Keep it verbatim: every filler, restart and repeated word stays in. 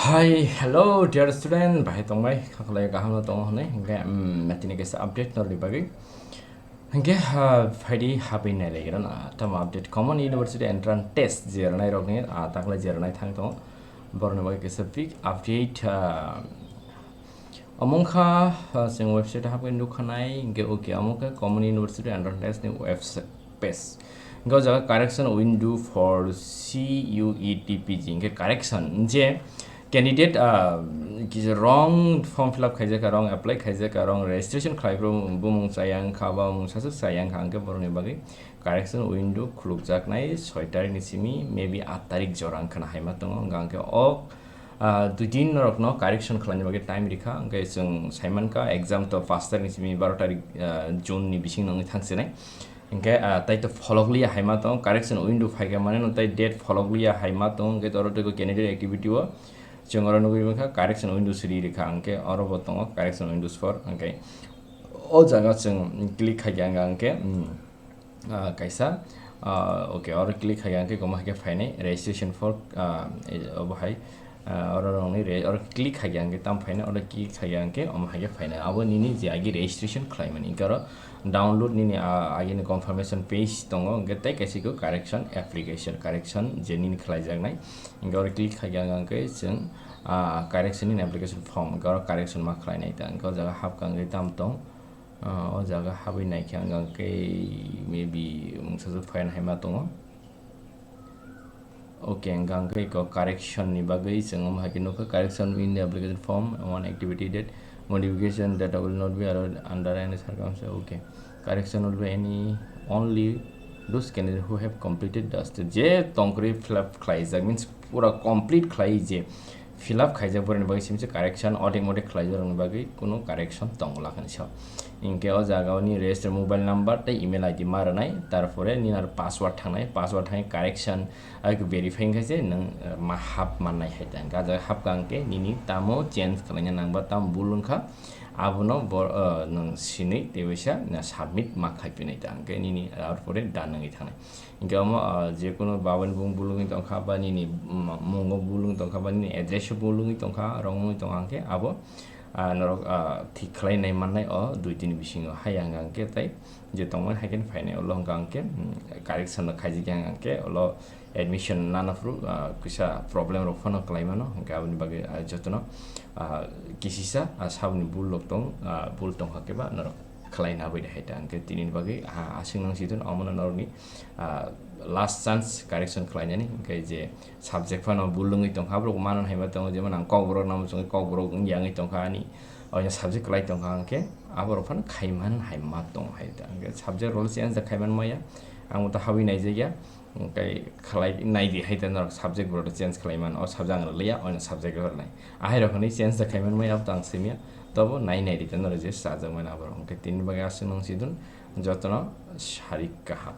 Hi, hello, dear student, bahai tongbai, khaklai kaham no tongo hwnwi, hwnkhe, mm, tini kaisa update norni bagwi. Hwnkhe, ha, phaidi habwi nailaigra na, tamo update Common University Entrance Test je rwnai rokni, ah, taklai je rwnai thang tongo, borokni bagwi kaisa big update, ah, omo wngkha, ah, chwng website habwi nukha nai, hwnkhe, okay, omo wngkha Common University Entrance Test ni website. Page. Hingke o jaga correction window for C U E T P G, hingke correction je candidate, ah, kisa wrong form fill up khaijak, wrong apply khaijak, wrong registration khlai phuru bumung chaya wngkha, ba mung sasuk chaya wngkha, hingke borokni bagwi correction window khulukjaknai soi tarikni simi, maybe aat tarik jora wngkhana haima tongo, hingke o, ah, dui din norokno correction khlaina bagwi time rikha, hingke chwng saimankha exam to paanch tarikni simi baro tarik, ah, June ni bising wngwi thangsinai. Hingke, ah, tai to pholok liya hai ma tong, correction window phaikha mane no tai date pholok liya hai ma tong, hingke oro tei candidate activity o chwng oro nugwi mankha correction window siri rikha, hingke oro bo tongo correction windows for, hingke o jaga chwng click khaikha hingka hingke, mm, ah, kaisa, ah, okay, oro click khaikha hingke omo hai khe phainai registration for, ah, obo hai, ah, oro rokni re-, oro click khaikha hingke tam phainai, oro click khaikha hingke omo hai khe phainai, abo nini je agi registration khlaimani, hingke oro download nini, ah, agini confirmation page tongo, hingke tei kaisa khe correction application, correction je nini khlaijaknai, hingke oro click khaikha hingke chwng, ah, correction nini application form, hingke oro correction ma khlainai ta, hingke o jaga hapkha hingke tam tong, ah, o jaga habwi naikha hingke maybe mungsa jok phaina hai ma tongo. Okay, hingka hingke eko correction ni bagwi chwng omo hai khe nukha, correction in the application form, one activity date, modification data will not be allowed under any circumstance. Okay, correction will be any, only those candidate who have completed the stage. Je tongkwrwi fill up khlaijak, means pura complete khlai je fill up khaijak, borokni bagwi simi se correction, automatic khlaijak rokni bagwi kunu correction tongla kani sao. Hingke o jaga o ni register mobile number tei email I D ma rwnai, tarpore nini aro password thangnai, password thangwi correction ai khe verify wngkha je nwng, eh, ma hap mannai hai ta. Hingke o jaga hapkha hingke nini tamo change khlaina nangba tamo bul wngkha, abono bo, eh, nwng sinwi tei waisa na submit ma khlai pinai ta, hingke nini tarpore done wngwi thangnai. Hingke omo, ah, je kunu babani bumung bul wngwi tongkha, ba nini, mm, mungo bul wngwi tongkha, ba nini address o bul wngwi tongkha, rong wngwi tongkha, hingke abo, ah, norok, ah, thik khlai nai mannai o dui tini bisingo. Hai hingka hingke tei je tongmani hai khe phainai, ulo hingka hingke, mm, correction rok khaijak ya hingka hingke ulo admission nana phuru, ah, kisa problem rok phano khlai mano, hingke aboni bagwi, ah, jotono, ah, kisisa, ah, saboni bul rok tong, ah, bul tongkha khe ba norok khlai na bai de hai ta. Hingke tini ni bagwi, ah, aswk nang si thun, omo no norok ni, ah, last chance correction khlainani, hingke je subject phano bul wngwi tongkha, borok mano hai ma tongo, jemon ang Kokborok namo chwngwi Kokborok wngya wngwi tongkha ani, oino subject khlai tongkha, hingke aborok phano khai man hai ma tong hai ta. Hingke subject rok change da khai man maya, ang bo ta habwi naijak ya, hingke khlai nai di hai ta norok subject borok change khlai man, o subject ang rwliya, oino subject rwnai. Ahai rok hwnwi change da khai man maya, abo to ang simiya, tobo nai nai di ta norok je sajak mani aborok. Hingke tini bagwi aswk nang si thun, jotono sarik kaham.